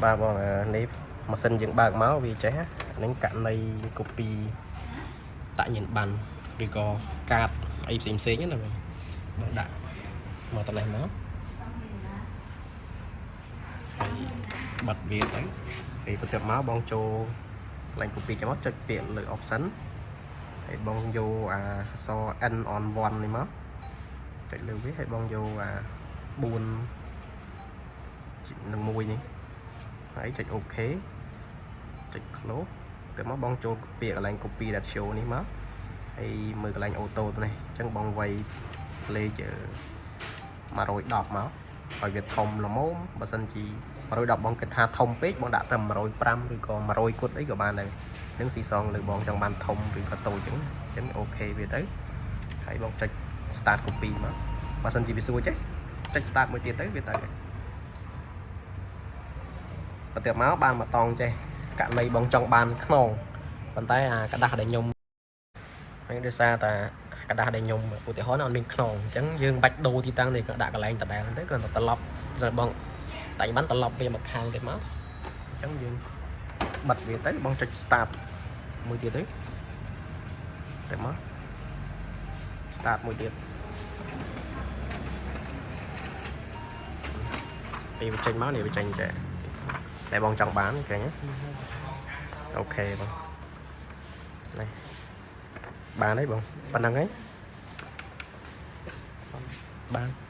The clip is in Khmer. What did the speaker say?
បាទបងអឺនេះម៉ាស៊ីនយើងបើកមកវាចេះណាអាហ្នឹងករណី copy អត្តសញ្ញាណប័ណ្ណឬក៏កាតអីផ្សេងផ្សេងៗណាបងបងដាក់មកតនេះមកហើយបិទវាទៅពេលបន្ទាប់មកបងចូលកន្លែង copy ចាំមកចុចពាក្យលើ option ហើយបងយកអាអក្សរ N on 1នេះមកចុចលើវាហើយបងយកអា4នឹង1នេះហើយចុច OK ចុច close ទៅមកបងចូលពាក្យកន្លែង copy ratio នេះមកហើយមើលកន្លែង auto ទៅនេះអញ្ចឹងបងវាយលេខ110មកឲ្យវាធំល្មមបើសិនជា110បងគិតថាធំពេកបងដាក់ត្រឹម105ឬក៏100គត់អីក៏បានដែរនឹងស៊ីសងលើបងចង់បានធំឬក៏តូចអញ្ចឹងអញ្ចឹង OK វាទៅហើយបងចុច start copy មកបើសិនជាវាសួរចេះចុច start មួយទៀតទៅវាទៅហើយបន្ទាប់មកបានមកតង់ចេះករណីបងចង់បានខ្នងប៉ុន្តែអាក្រដាសដែលខ្ញុំហើយដោយសារតែក្រដាសដែលខ្ញុំឧទាហរណ៍អត់មានខ្នងអញ្ចឹងយើងមិនបាច់ដូរទីតាំងទេក៏ដាក់កន្លែងដដែលហ្នឹងទៅគ្រាន់តែត្រឡប់តែបងតែបានត្រឡប់វាមកខាងទៀតមកអញ្ចឹងយើងបិទវាទៅបងចុច start មួយទៀតទៅទៅមក start មួយទៀតពេលវាចេញមកនេះវាចេញចេះតែបងចង់បានឃើញទេOK បងនេះបានហើយបងប៉ុណ្្នឹងហើយបាន។